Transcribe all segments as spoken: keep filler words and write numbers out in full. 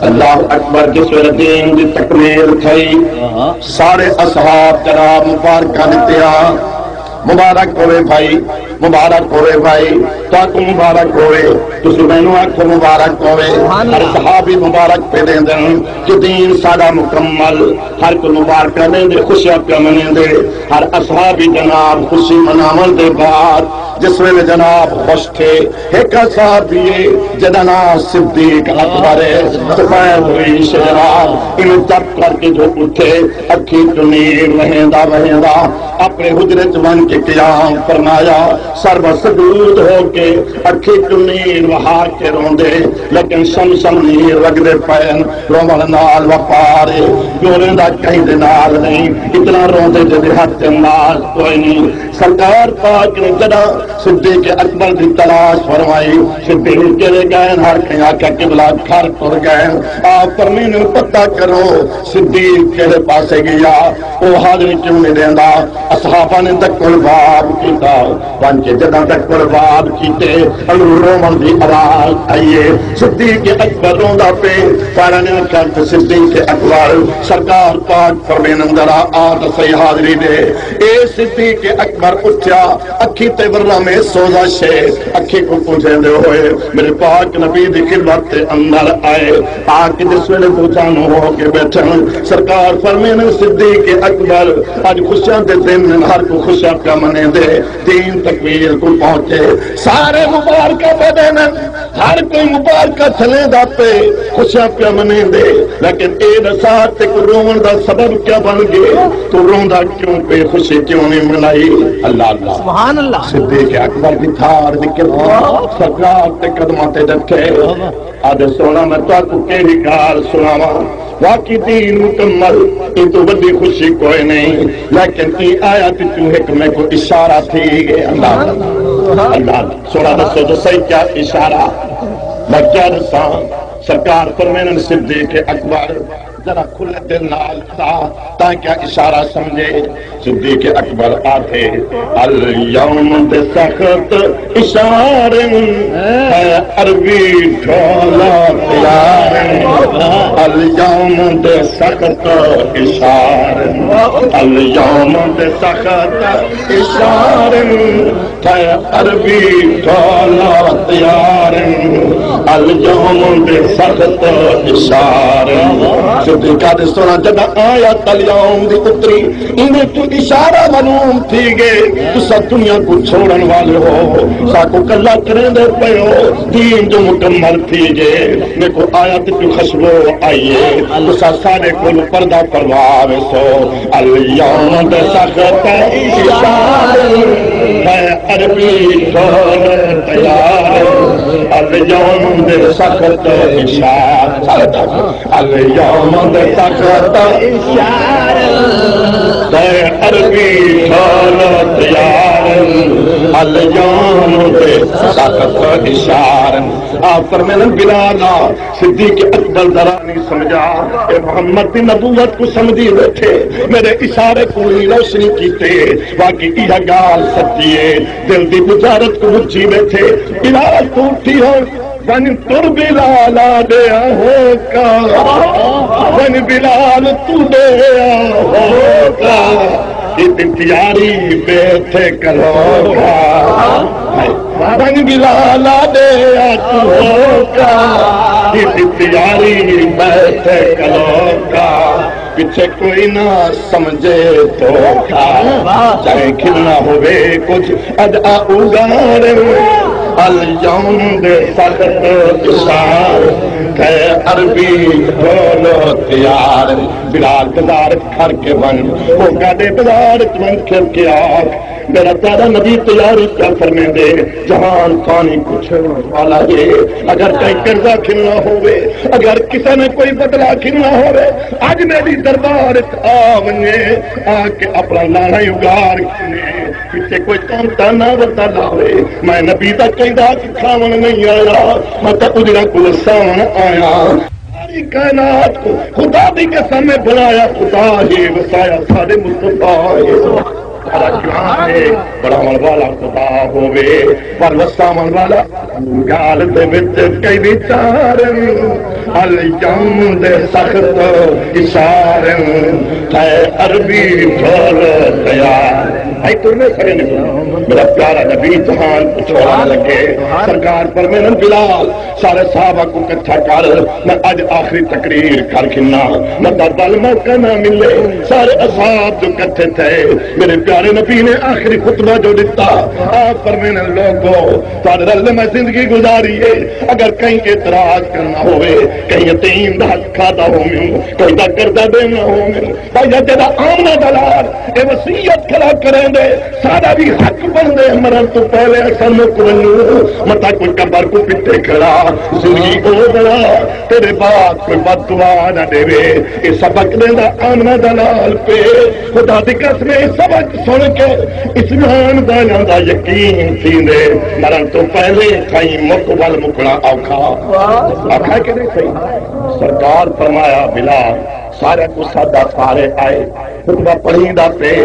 اللہ اکبر۔ جس ویلے دین دی تکمیل تھئی، سارے اصحاب جناب مبارکاں ݙتیاں۔ مبارک ہووے بھائی، مبارک ہووے بھائی، تہاکوں مبارک ہووے، تساں مینوں آکھو مبارک ہووے۔ ہر صحابی مبارک پئے ݙیندن کہ دین ساݙا مکمل۔ ہر کوئی مبارکاں ݙیندے، خوشیاں پیا منیندے۔ ہر اصحابی جناب خوشی مناوݨ دے بعد جس ویلے جناب خوش تھے، ہک اصحابی ہے جیݙا ناں صدیق اکبر ہے، سفید ریش جناب، اینوں چپ کر کے جو اٹھے، اکھیں چوں نیر وہیندا وہیندا اپݨے حجرے چ ونڄ کے قیام فرمایا، سر بسجود ہو کے اکھیں چوں نیر وہا کے روندے، لیکن شم شم نیر وڳدے پئن۔ رووݨ نال وپار ہے، جو روندا کہیں دے نال نہیں، اتنا روندے جیندے ہتھ تے ناز کوئی نہیں۔ سرکار پاک نے جݙاں صدیق اکبر دی تلاش فرمائی، صدیق کیڑھے ڳئن؟ ہر کہیں آکھیا قبلہ گھر ٹر ڳئن۔ آپ فرمیندن پتہ کرو صدیق کیڑھے پاسے ڳیا، او حاضری کیوں نہیں ݙیندا؟ اصحاباں نے دق الباب کیتا۔ ونڄ کے جݙاں دق الباب کیتے، اڳوں رووݨ دی آواز آئی ہے۔ صدیق اکبر روندا پئے۔ سارے نے آکھیا کہ صدیق اکبر، سرکار پاک فرمیندن ذرا آ تاں صحیح حاضری ݙے۔ اے صدیق اکبر اٹھیا، اکھیں تے ورم سوزش ہے، اکھیں کوں پوجھیندے ہوئے میرے پاک نبی دی خدمت دے اندر آئے۔ آ کے جس ویلے دوچانو ہو کے ٻیٹھن، سرکار فرمیندن صدیق اکبر، اڄ خوشیاں دے دن ہن، ہر کوئی خوشیاں پیا منیندے، دین تکمیل کوں پہنچے، سارے مبارکاں پئے ݙیندن، ہر کوئی مبارکاں جھلیندا پئے، خوشیاں پیا منیندے، لیکن اے ݙسا تیکوں رووݨ دا سبب کیا بݨ ڳئے؟ توں روندا کیوں پئے؟ خوشی کیوں نہیں منائی؟ اللہ اللہ۔ سبحان اللہ۔ صدیق اکبر دی تھاڑ نکل، سرکار دے قدماں تے ݙٹھے۔ آہدے سوہݨا، میں تہاکوں کیڑھی ڳالھ سݨاواں؟ واقعی دین مکمل، ایں توں وݙی خوشی کوئی نہیں، لیکن ایں آیت چوں ہک میکوں اشارہ تھی ڳئے۔ اللہ، اللہ، سوہݨا ݙسو جو صحیح کیا اشارہ؟ میں کیا ݙساں؟ سرکار فرمیندن صدیق اکبر، ذرا کھلے دل نال ݙسا تاں کیا اشارہ سمجھے؟ صدیق اکبر آکھے، الیوم دے سخت اشارن، ہے عربی ڈھولا تیارن۔ الیوم دے سخت اشارن، الیوم دے سخت اشارن، ہے عربی ڈھولا تیارن۔ الیوم دے سخت اشارن۔ صدیقہ دے سوہݨا، جݙاں آیت الیوم دی اتری، ایندے توں اشارہ معلوم تھی ڳئے، تساں دنیا کوں چھوڑݨ والے ہو، ساکوں کلھا کریندے پئے ہو، دین جو مکمل تھی ڳئے۔ میکوں آیت چوں خوشبو آئی ہے، تساں ساݙے کولوں پردہ کروا ویسو۔ الیوم دے سخت اشارن، ہے عربی ڈھول تیارن۔ الیوم دے سخت اشارن۔ الیوم دے سخت اشارن، ہے عربی ڈھول تیارن۔ الیوم دے سخت اشارن۔ آپ فرمیندن، بلال آ، صدیق اکبر ذرا نہیں سمجھا، اے محمد دی نبوت کوں سمجھی ٻیٹھے، میݙے اشارے کوں نہیں روشنی کیتے، واقعی ایہا ڳالھ سچی ہے۔ دل دی بجارت کوں ٻجھی ٻیٹھے، بلال توں اٹھی ہو، ونڄ تر بلال آ ݙے آ ہوکا، ونڄ بلال توں ݙے آ ہوکا، ایندی تیاری ٻیٹھے کلوکا۔ ونڄ بلال آ ݙے آ توں ہوکا، ایندی تیاری ٻیٹھے کلوکا۔ پچھے کوئی نہ سمجھے دھوکا، چاہے کھلݨا ہووے کجھ اڄ آ اگاڑ۔ الیوم دے سخت اشارن، ہے عربی ڈھول تیارن۔ بلال بازار کھڑ کے ونڄ، ہوکا ݙے بازار وچ ونڄ کھل کے آکھ، میݙا پیارا نبی تیاری پیا فرمیندے، جہان فانی کوں چھوڑݨ والا ہے۔ اگر کہیں قرضہ کھلݨا ہووے، اگر کسے نے کوئی بدلہ کھلݨا ہووے، اڄ میݙی دربار وچ آ ونڄے، آ کے اپݨا لاڑا ہی اگاڑ گھنے۔ پچھے کوئی تاں طعنہ ودا لاوے، میں نبی دا کہیں دا حق کھاوݨ نہیں آیا، میں تاں اجڑاں کوں وساوݨ آیا۔ ساری کائنات کوں خدا دی قسم ہے بݨایا خدا ہے، وسایا ساݙے مصطفیٰ ہے۔ سارا جہان ہے، بݨاوݨ والا خدا ہووے، پر وساوݨ والا ڳالھ دے وچ کئی وچار ہن۔ الیوم دے سخت اشار ہن، تھئے عربی پھل تیار۔ بھائی ترنے سڳے نہیں۔ میرا پیارا نبی جہان کوں چھوڑݨ لڳے، سرکار فرمیندن، بلال، سارے صحابہ کوں کٹھا کر، میں اڄ آخری تقریر کر گھناں، متاں ول موقع نہ ملے۔ سارے اصحاب جو کٹھے تھئے، میرے پیارے نبی نے آخری خطبہ جو ݙتا، آپ فرمیندن، لوگو، تہاݙے رل میں زندگی گزاری ہے، اگر کہیں اعتراض کرݨا ہووے، کہیں یتیم دا حق کھادا ہووے، کہیں دا قرضہ ݙیوݨا ہووے، بھائی جیڑھا آمنہ دا لال اے وصیت کھڑا کریندے، ساݙا وی حق بݨدے، مرݨ توں پہلے اساں مک ونڄوں، متاں کوئی قبر کوں پٹے کھڑا، زندگی او بݨا، تیݙے بعد کوئی بد دعا نہ ݙیوے۔ اے سبق ݙیندا آمنہ دا لال پئے۔ خدا دی قسم، اے سبق سݨ کے ایمان والوں دا یقین تھیندے، مرݨ توں پہلے تھائیں مک ول مکݨا اوکھا۔ اوکھا کہ نہیں صحیح؟ سرکار فرمایا، بلال، سارے کوں سݙ، سارے آئے، خطبہ پڑھیندا پئے،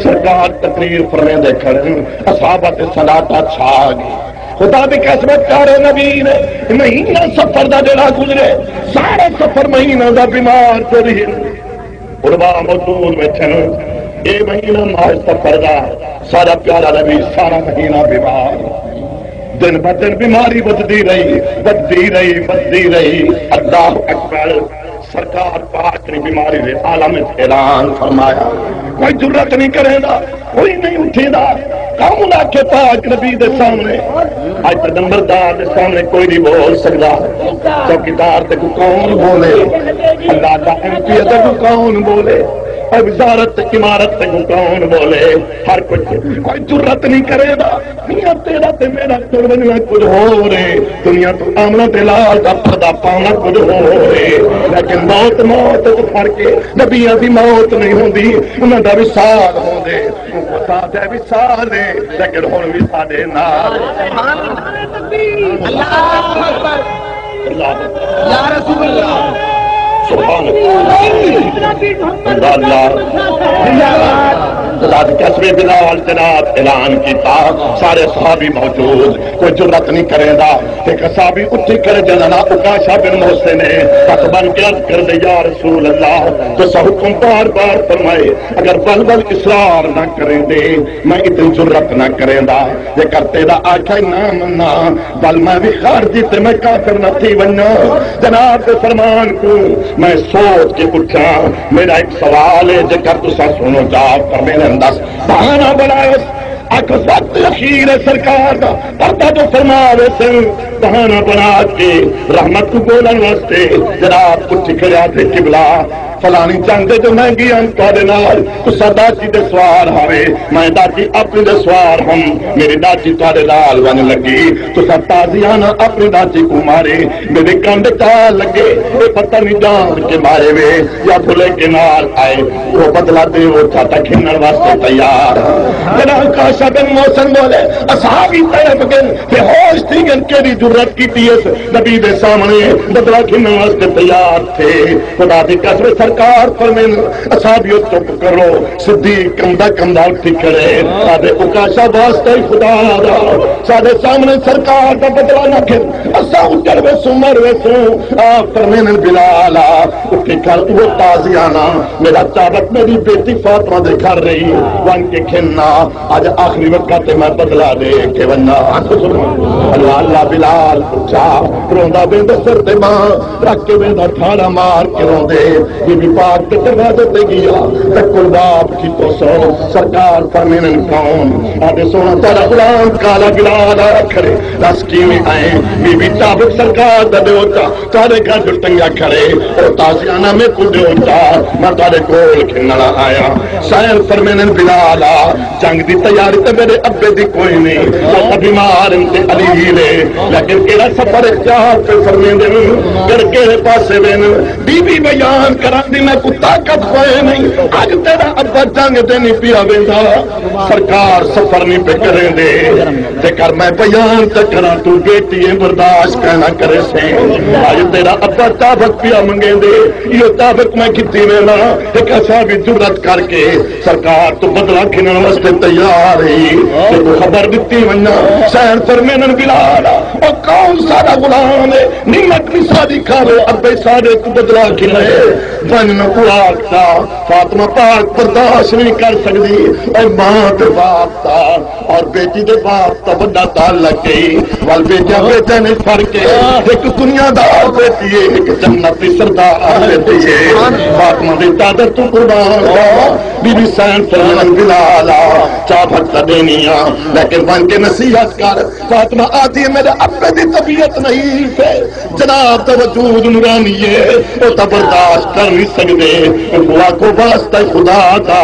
سرکار تقریر فرمیندے کھڑن، اصحابہ تے سناٹا چھا ڳئے۔ خدا دی قسم، پیارے نبی نے مہینہ صفر دا جیڑھا گزرے، سارا صفر مہینہ دا بیمار تے رہے۔ عربا موجود ویٹھن، اے مہینہ ماہ صفر دا، سارا پیارا نبی سارا مہینہ بیمار۔ دن بدن بیماری ودھدی رہی، ودھدی رہی، ودھدی رہی۔ اللہ اکبر۔ سرکار پاک نے بیماری دے عالم وچ اعلان فرمایا، کوئی جرات نہیں کریندا، کوئی نہیں اٹھیندا۔ کون آکھے پاک نبی دے سامنے؟ اج تے نمبردار دے سامنے کوئی نہیں بول سکدا۔ چوکیدار تے کو کون بولے؟ اللہ دا ایم پی اے تے کو کون بولے؟ اے وزارت تے عمارت تے کو کون بولے؟ ہر کوئی، کوئی جرات نہیں کریندا۔ میاں تیرا تے میرا ٹر ونڄݨا کجھ ہور ہے، دنیا توں آمݨا تے لال دا پردہ پاوݨا کجھ ہور ہے، لیکن موت، موت اچ فرق ہے۔ نبیاں دی موت نہیں ہوندی، انہاں دا وصال ہوندے۔ توں خدا دے وصال ہے، لیکن ہݨ وی ساݙے نال۔ اللہ اکبر۔ اللہ۔ یا رسول اللہ۔ سبحان اللہ۔ اللہ اللہ۔ خدا دی قسم، بلال جناب اعلان کیتا، سارے صحابی موجود، کوئی جرات نہیں کریندا۔ ہک صحابی اٹھی کھڑے، جنہاں ناں عکاشہ بن محصن ہے، ہتھ بن کے عرض کریندے، یا رسول اللہ، تساں حکم بار بار فرمائے، اگر ول ول اصرار نہ کریندے، میں اتنی جرات نہ کریندا۔ جے کر تیرا آکھیا نہ مناں، ول میں وی خارجی تے میں کافر نہ تھی ونڄاں۔ جناب دے فرمان کوں میں سوچ کے اٹھاں۔ میرا ایک سوال ہے، جے کر تساں سنو جواب پر میرے انداز بہانہ بݨاؤ۔ آکھو وقت اخیر ہے، سرکار دا پردہ جو فرما ویسن، بہانہ بݨا کے رحمت کوں ڳولݨ واسطے جناب اٹھ کھڑیا تے قبلہ فلانی جنگ دے جو مہنگی ہن تہاݙے نال، تساں ݙاچی دے سوار ہاوے، میں ݙاچی اپݨی دے سوار ہم، میری ݙاچی تہاݙے نال ونڄ لڳی، تساں تازیانہ اپݨی ݙاچی کوں مارے، میرے کنڈ چا لڳے، اے پتہ نہیں جان کے مارے وے یا بھلے کے نال آئے، او بدلہ ݙیوݨ چا تاں گھنݨ واسطے تیار ہاں۔ جݙاں عکاشہ بن محصن بولے، اصحابی تڑپ ڳن، بے ہوش تھی ڳن، کیڑھی جرات کیتی اس نبی دے سامنے بدلہ گھنݨ واسطے تیار تھے۔ خدا دی قسم سرکار فرمین، اصحابیو چپ کرو۔ صدیق کمدا کمدا اٹھی کھڑے، آہدے عکاشہ واسطہ ہی خدا دا، ساݙے سامنے سرکار دا بدلہ نہ گھن، اساں اجڑ ویسوں، مر ویسوں۔ آپ فرمین، بلال آ، اٹھی کھڑ، وہ تازیانہ میرا چابک میری بیٹی فاطمہ دے گھر رہی، ونڄ کے گھن آ۔ اڄ آخری وقت تے میں بدلہ ݙے کے ونڄاں۔ اللہ اللہ، بلال اٹھا، روندا ویندا سر تے ماں رکھ کے ویندا، ٹھاڑا مار کے روندے۔ بی بی پاک دے دروازے تے ڳیا، تے قرباب کی تو سو سرکار فرمیندن کون؟ آہدے سوہݨا تیرا غلام کالا بلال آ کھڑے، ݙس کیویں آئے؟ بی بی چابک سرکار دا ݙیو چا تہاݙے گھر جو ٹنگا کھڑے، او تازیانہ میکوں ݙیو چا، میں تہاݙے کول گھنݨ آیا۔ سائل فرمیندن، بلال آ، جنگ دی تیاری تے میݙے ابے دی کوئی نہیں، او تاں بیمار ہن تے علی ہی نے۔ لیکن کیڑھا سفر اختیار پئے فرمیندن، کیڑھے کیڑھے پاسے ویندن، بی بی بیان کراندی میکوں طاقت کوئی نہیں۔ اڄ تیݙا ابا جنگ تے نہیں پیا ویندا، سرکار سفر نہیں پئے کریندے۔ جیکر میں بیان تے کراں، توں بیٹی ایں، برداشت کائنا کریسیں۔ اڄ تیݙا ابا طابق پیا منگیندے، ایہو طابق میں گھدی وینداں۔ ہک اصحابی جرأت کر کے سرکار توں بدلہ گھنݨ واسطے تیار ہئی۔ تیکوں خبر ݙتی ونڄاں۔ حسین فرمیندن، بلال، او کون ساݙا غلام ہے، نمک وی ساݙی کھاوے، ابے ساݙے توں بدلہ گھنے۔ ونڄ نہ اڑاک دا، فاطمہ پاک برداشت نہیں کر سڳدی۔ اے ماں تے باپ دا اور بیٹی دے باپ دا وݙا تعلق ہے۔ ول بیٹیاں بیٹے نے پڑھ کے، ہک دنیا دار بیٹی ہے، ہک جنت دی سردار بیٹی ہے۔ فاطمہ دی چادر توں قربان ہاں۔ بی بی حسین فرمیندن، بلال آ، طابق تاں ݙینی آں، لیکن ونڄ کے نصیحت کر۔ فاطمہ آہدی ہے، میݙے ابے دی طبیعت نہیں پئے، جناب دا وجود نورانی ہے، او تاں برداشت کر نہیں سڳدے۔ اوکوں آکھو، واسطہ خدا دا،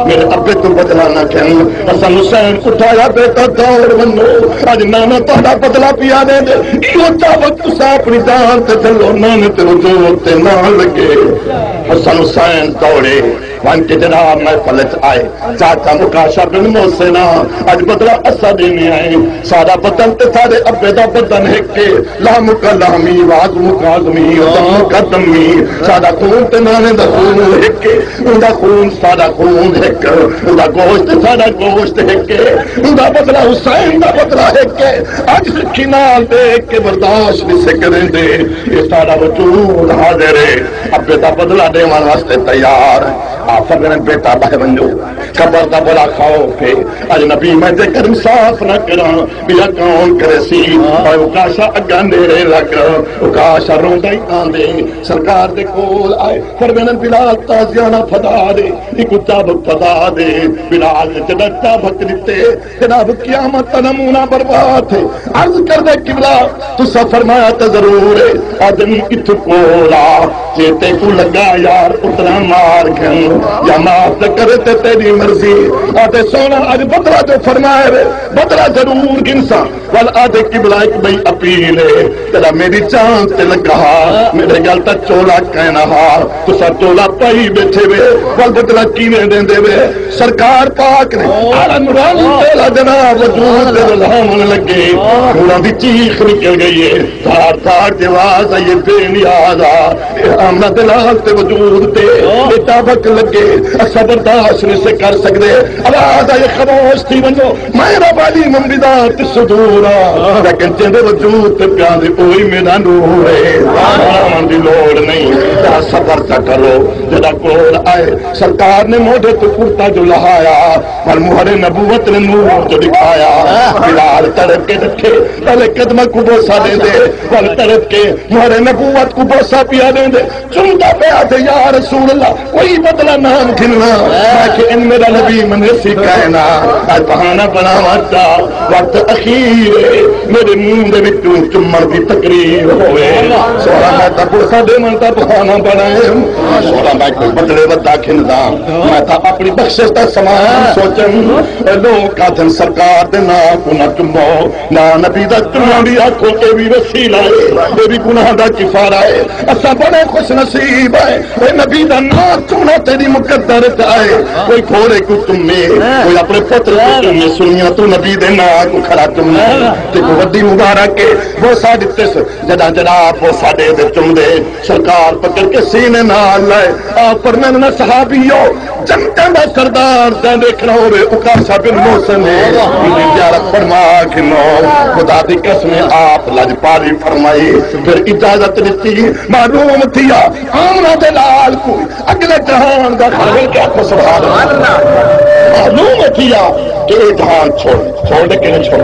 میݙے ابے توں بدلہ نہ گھن۔ حسن حسین اٹھایا، بیٹا دوڑ ونڄو، اڄ نانا تہاݙا بدلہ پیا ݙیندے۔ ایہو طابق تساں اپݨی جان تے جھلو، نانے تے وجود تے نہ لڳے۔ حسن حسین دوڑے ونڄ کے جناب محفل اچ آئے۔ چاچا عکاشہ بن محسن آ، اڄ بدلہ اساں ݙیوݨے آئے۔ ساݙا بدن تے ساݙے ابے دا بدن ہک ہے، لحمک لحمی و عظمک عظمی و دمک دمی۔ ساݙا خون تے نانے دا خون ہک ہے، اوندا خون ساݙا خون ہک، اوندا گوشت ساݙا گوشت ہک ہے، اوندا بدلہ حسین دا بدلہ ہک ہے۔ اڄ سکھی نال ݙیکھ کے برداشت نہیں سے کریندے، اے ساݙا وجود حاضر ہے، ابے دا بدلہ ݙیوݨ واسطے تیار ہے۔ آ فرمیندن، بیٹا ٻہہ ونڄو، قبر دا بڑا خوف ہے۔ اڄ نبی میں جیکر انصاف نہ کراں، ٻیا کون کریسی؟ اے عکاشہ اڳاں نیڑے لڳ۔ عکاشہ روندا ہی آندے سرکار دے کول آئے، فرمیندن، بلال تازیانہ پھدا ݙے، ایکوں طابق پھدا ݙے۔ بلال نے جݙاں طابق ݙتے، جناب قیامت دا نمونہ برباد ہے۔ عرض کردے، قبلہ تساں فرمایا تاں ضرور ہے، آہدن اتھوں کول آ، جے تیکوں لڳا یار اتنا مار گھن، یا معاف تے کرے تے تیݙی مرضی۔ آہدے سوہݨا اڄ بدلہ جو فرمایا وے، بدلہ ضرور گھنساں۔ ول آہدے، قبلہ ہک ٻئی اپیل ہے، تیݙا میݙی جان تے لڳا ہا، میݙے ڳل تاں چولا کائنا ہا، تساں چولا پائی ٻیٹھے وے، ول بدلہ کیویں ݙیندے وے؟ سرکار پاک نے آلا نورانی تیرا جناب وجود تے لہاوݨ لڳے، انہاں دی چیخ نکل ڳئی ہے، تھاڑ تھاڑ دی آواز آئی ہے، بے نیاز آ، اے آمنہ دے لال تے وجود تے اے طابق لڳے، اساں برداشت نہیں سے کر سڳدے، آواز آئی ہے، خاموش تھی ونڄو۔ میں رب علی منبی ذات صدور ہاں، لیکن جیندے وجود تے پیا دے اوہی میݙا نور ہے۔ گھبراوݨ دی لوڑ نہیں، ذرا صبر تاں کرو۔ جݙاں کول آئے، سرکار نے موڈھے توں کرتا جو لہایا، پر مہر نبوت نے نور جو ݙکھایا۔ بلال تڑپ کے ݙٹھے، پہلے قدماں کوں بوسہ ݙیندے، ول تڑپ کے مہر نبوت کوں بوسہ پیا ݙیندے۔ چمدا پیا تے، یا رسول اللہ، کوئی بدلہ نہ گھننا۔ میں کہ ان میݙا نبی منیسی کائنا، اڄ بہانہ بݨاوݨ دا وقت اخیر ہے، میݙے منہ دے وچوں چمݨ دی تقریر ہووے۔ سوہݨا میں تاں بوسہ ݙیوݨ دا بہانہ بݨائے، سوہݨا میں کوئی بدلے ودا گھندا، میں تاں اپݨی بخشش دا سامان سوچݨ۔ اے لوک آہدن سرکار دے ناں کوں نہ چمو، نہ نبی دا چمݨ وی آکھو، اے وی وسیلہ ہے، اے وی گناہ دا کفارہ ہے۔ اساں بڑے خوش نصیب ہیں، اے نبی دا ناں چمݨا تیݙی مقدر اچ آئے۔ کوئی گھوڑے کوں چمے، کوئی اپݨے پتر کوں چمے، سنیاں توں نبی دے ناں کوں کھڑا چمے، تیکوں وݙی مبارک ہے۔ بوسہ ݙتس، جݙاں جناب بوسہ ݙے تے چمدے، سرکار پکڑ کے سینے نال لائے۔ آپ فرمیندن، صحابیو، جنتاں دا سردار جئیں ݙیکھݨا ہووے، عکاشہ بن محصن ہے، اوندی زیارت فرما گھنو۔ خدا دی قسم ہے، آپ لجپالی فرمائی، پھر اجازت ݙتی۔ معلوم تھیا، آمنہ دے لال کوں اڳلے جہان دا خاوند کیا، آکھو سبحان اللہ۔ معلوم تھیا کہ اے جہان چھوڑ، چھوڑ کے نہیں چھوڑ۔